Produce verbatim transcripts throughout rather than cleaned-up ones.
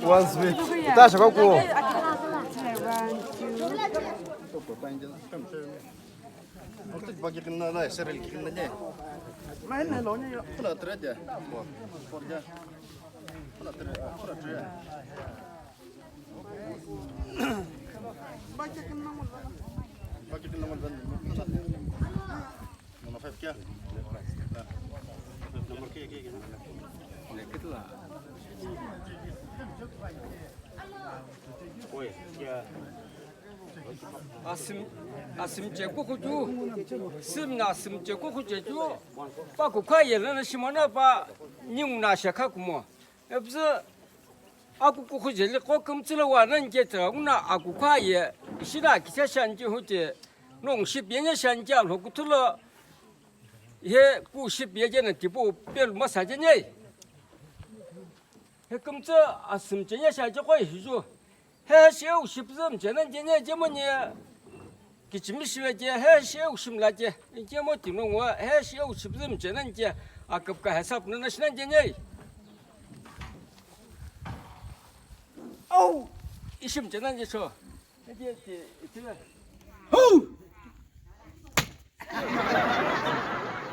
One Smith. Tasha kako. Orta bagi kena na, serel kena na. Mana lo ni? Pula tere dia. Pula tere, pula tere. Bagi kena mo. Bagi kena mo. Number five kya? Number kya, kya, kya? Kitla? Oi, kya? Asim, asim che kuku ju, sim na asim che kuku che ju, pa kukha yena na shimona pa, nyung na shakha kumo. Epzü, akuku khujeli qo kümtsü lo wa nani che tsa, una akuku aye, shina kicha shanji huche, nong ship yenya shanji alho kuthulo, he pu ship ye jena tipu pelu masa jenye. He kümtsü asümche nya shanji qo hiju. He shi eu shipzü mche nani jenye jemoni. Kichimi shila je, he shi eu shimla je. Jemo tinongo, he shi eu shipzü mche nani je. Akapka hesap nana shi nani jenye. Au! Ishi mche nani je sho. Hedi eti, eti la. Hou!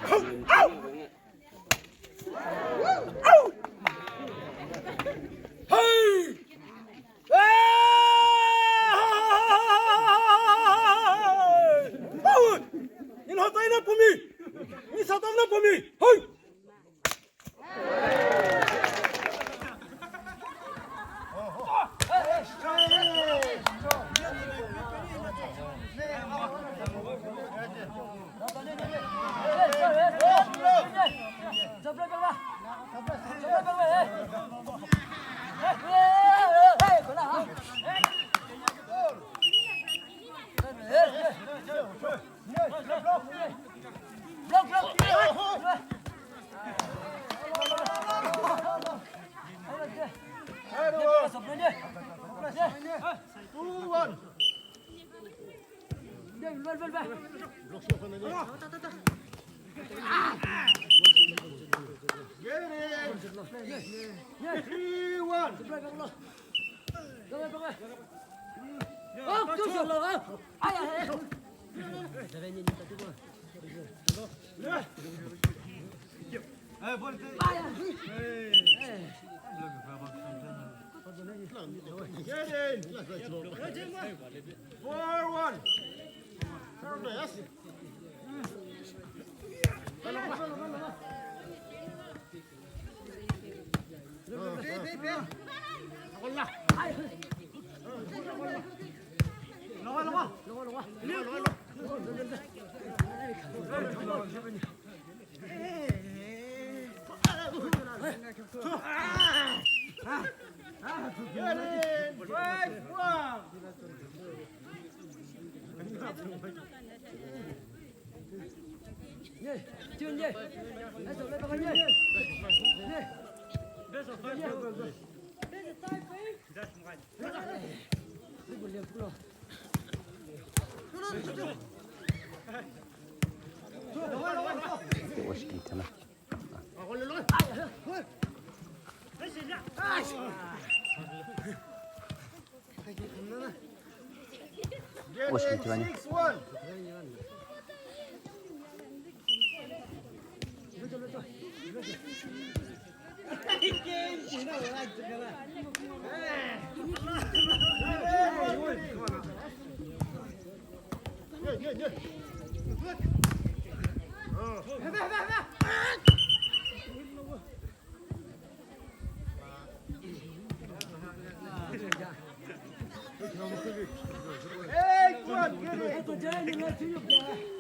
Hou! Au! Au! Hey! Four one.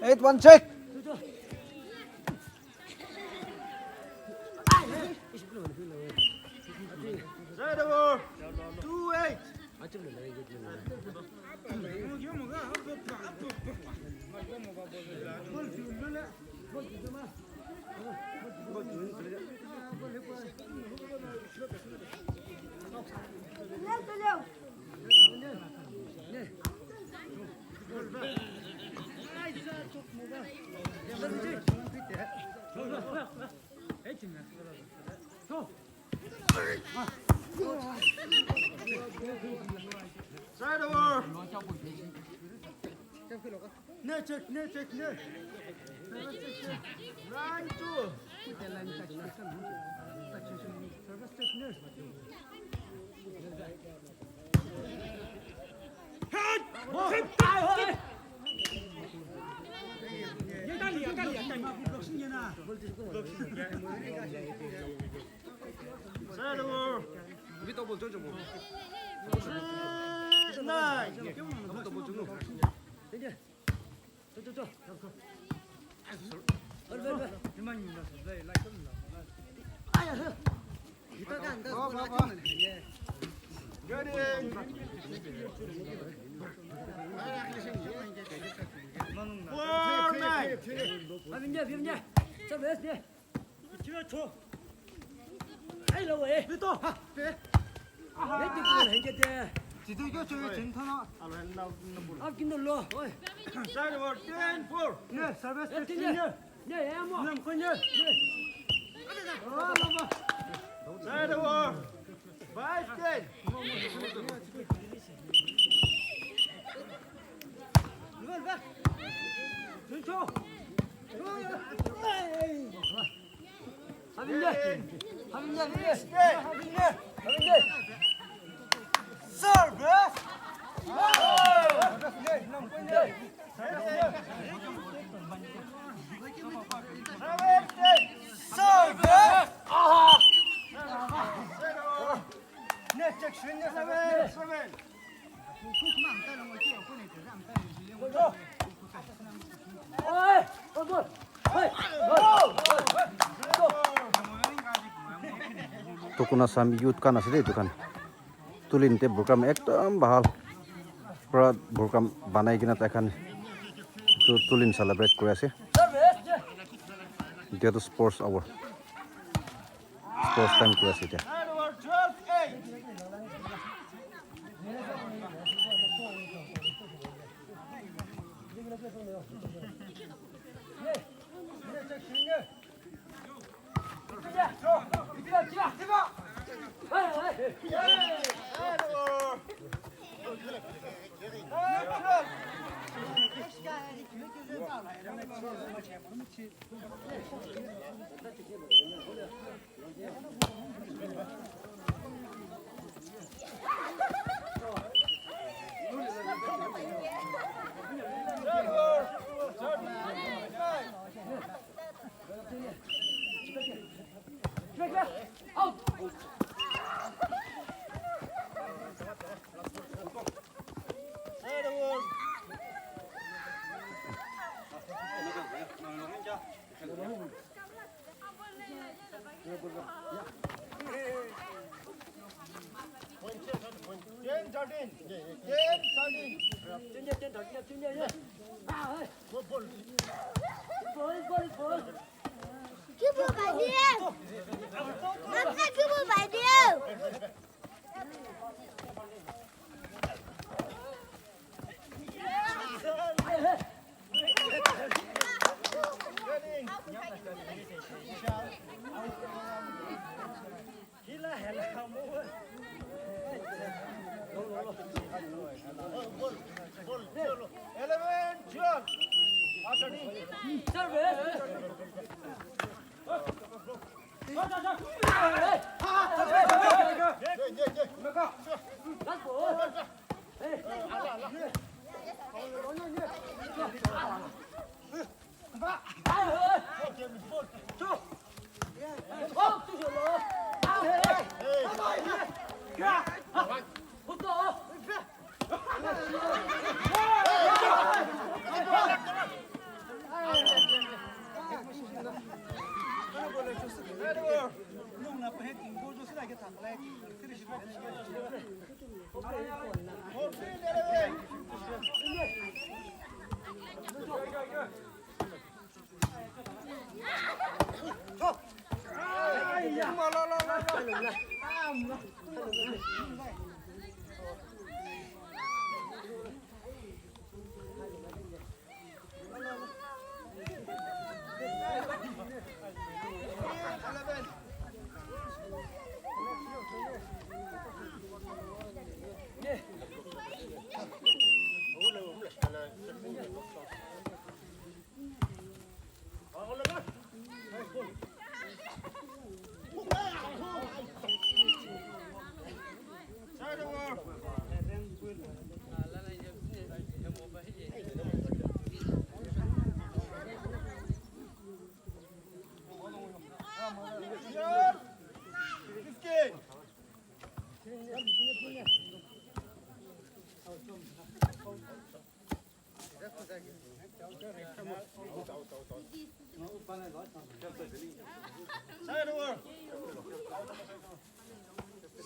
Eight one, check. Side over. Two eight. Side over. Ne, check, ne, check, ne. Line two. Service check, ne. Side over. Three nine. Four nine. Ai lo we. Pito. Ha, pe. Aha. Ne ti ko hen ke te. Ti to kyo chwe chin thana. Alo hen na na bul. Ab kin lo. Oi. Side over ten four. Ne, service. Ne, ne. Ne, ya mo. Ne, ko ne. Ne. Ah, lamba. Side over. Five ten. Lamba. Chin cho. Hey. Tukuno Assam youth khan ase de etu khan. Tulin te program ekdum bhal. Pura program banai kena tai khan etu tulin celebrate kuri ase. Etia tu sports hour. Sports time kuri ase etia. Ten, thirteen. Ten, thirteen. Ball, ball, ball. Kibo bhai de. Mama kibo bhai de. Eleven, twelve.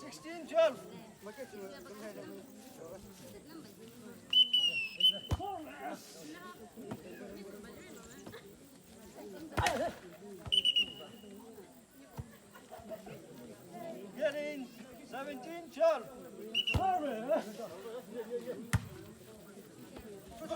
Sixteen twelve. Get in. Seventeen twelve. Get in. Eighteen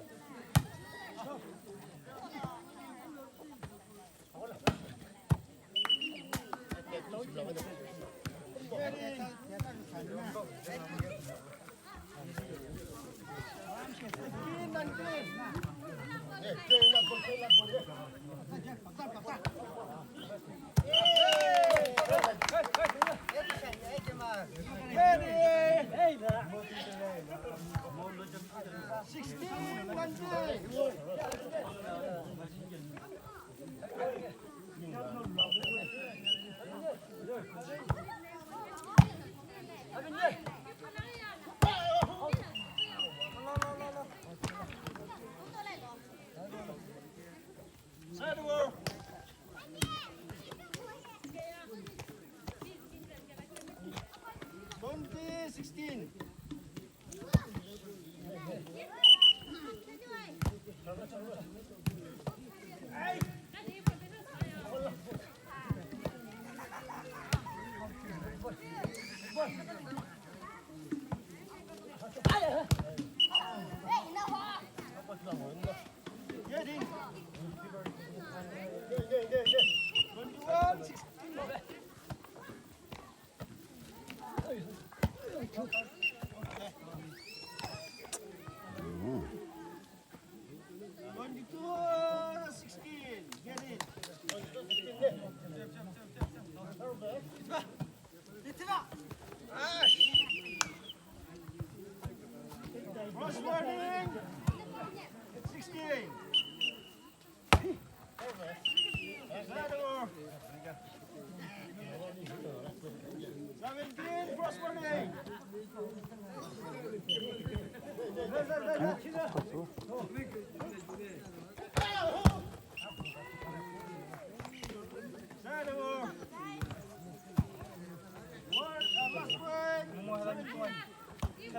twelve. Sixteen nineteen. Twenty sixteen. Twenty-two sixteen. Get in. Cross warning. Sixteen. Seventeen, cross warning. Side over. One, uh, last break. Seventeen.